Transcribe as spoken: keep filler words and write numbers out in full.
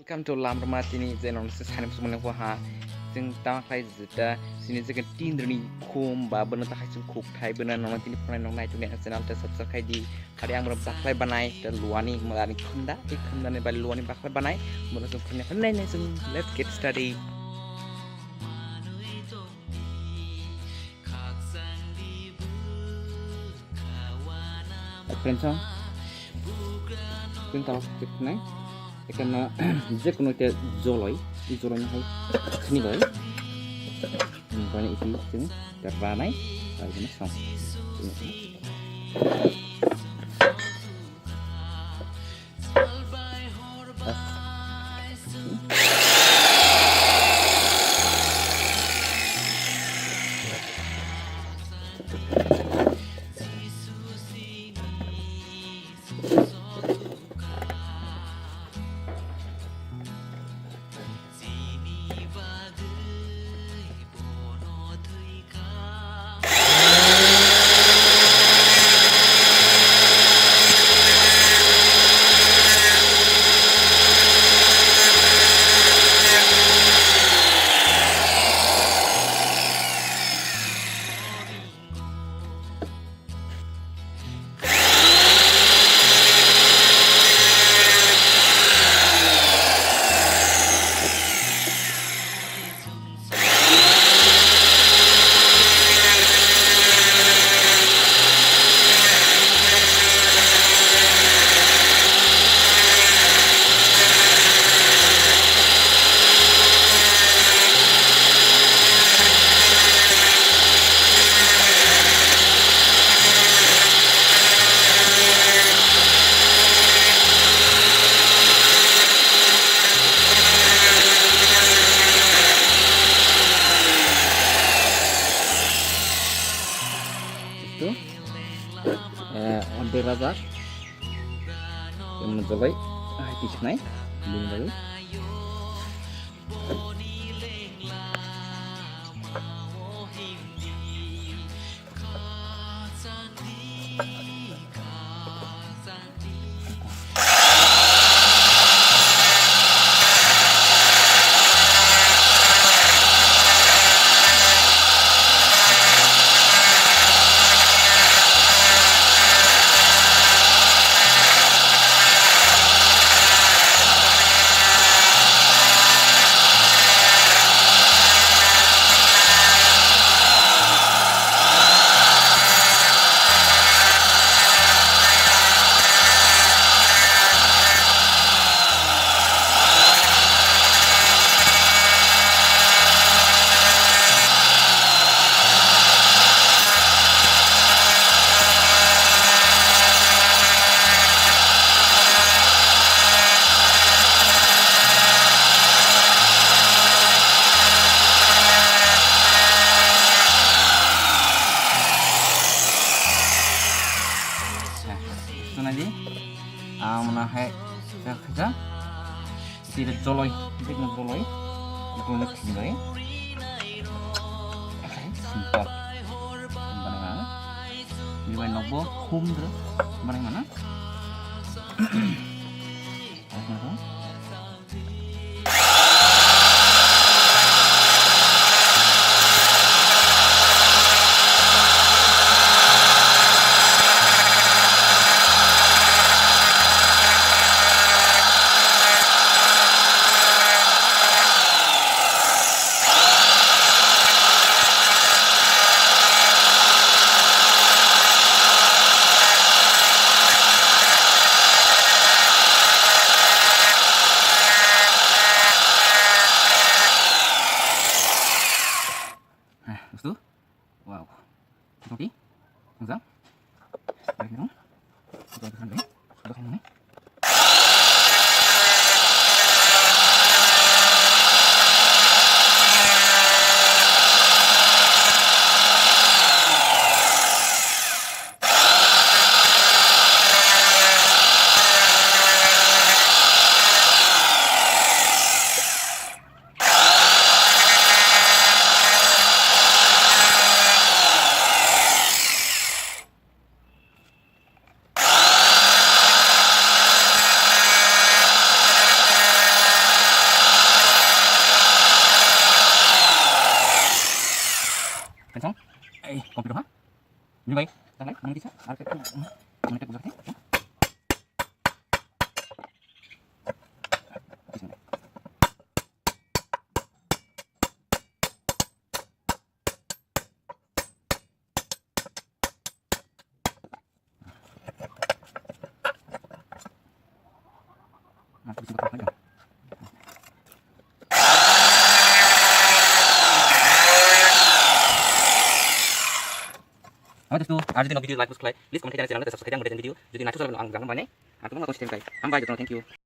Welcome to Lamrma. Tini je nong se sani muchung mani ha. Chwng tama khlai jeta sini je tin rwni khum ba bono takhai chwng khuk thai bono nong tini phone nong nai tongni channel te subscribe khai di. Hari ang bono baklai banai te luani mulani khunda, te khunda ni bai luani baklai banai. Bono chwng khunda nai nai chwng let's get started. Friends, ang pin tawa klik nai. Ekana je kono ke joloi, i joloi no hai khini bai. Bani iti chwng ta ranai, bai bini song. Itu, eh, order rajak. Yang mencolok, ah, itu senai, belum lagi. Sunai di, ang mona hai khaja. Sida joloi, bikno joloi, bikno thini bai. Simple. Bana ha. Ni bai nokbo humdra, bana mana. Heh, gusto? Wow. Oke. Enggak? Baik, dong. Oke, oke, oke. Oke, oke. Eh, computer ha? Ini bai, tangai, mang disa, arke, mang disa, buka. Ama dosto, ar jodi no video like bus khlai, please comment khai channel subscribe khai ang video. Jodi naithok sala ang jang mane, ang tong tong stem kai. Hambai jotono, thank you.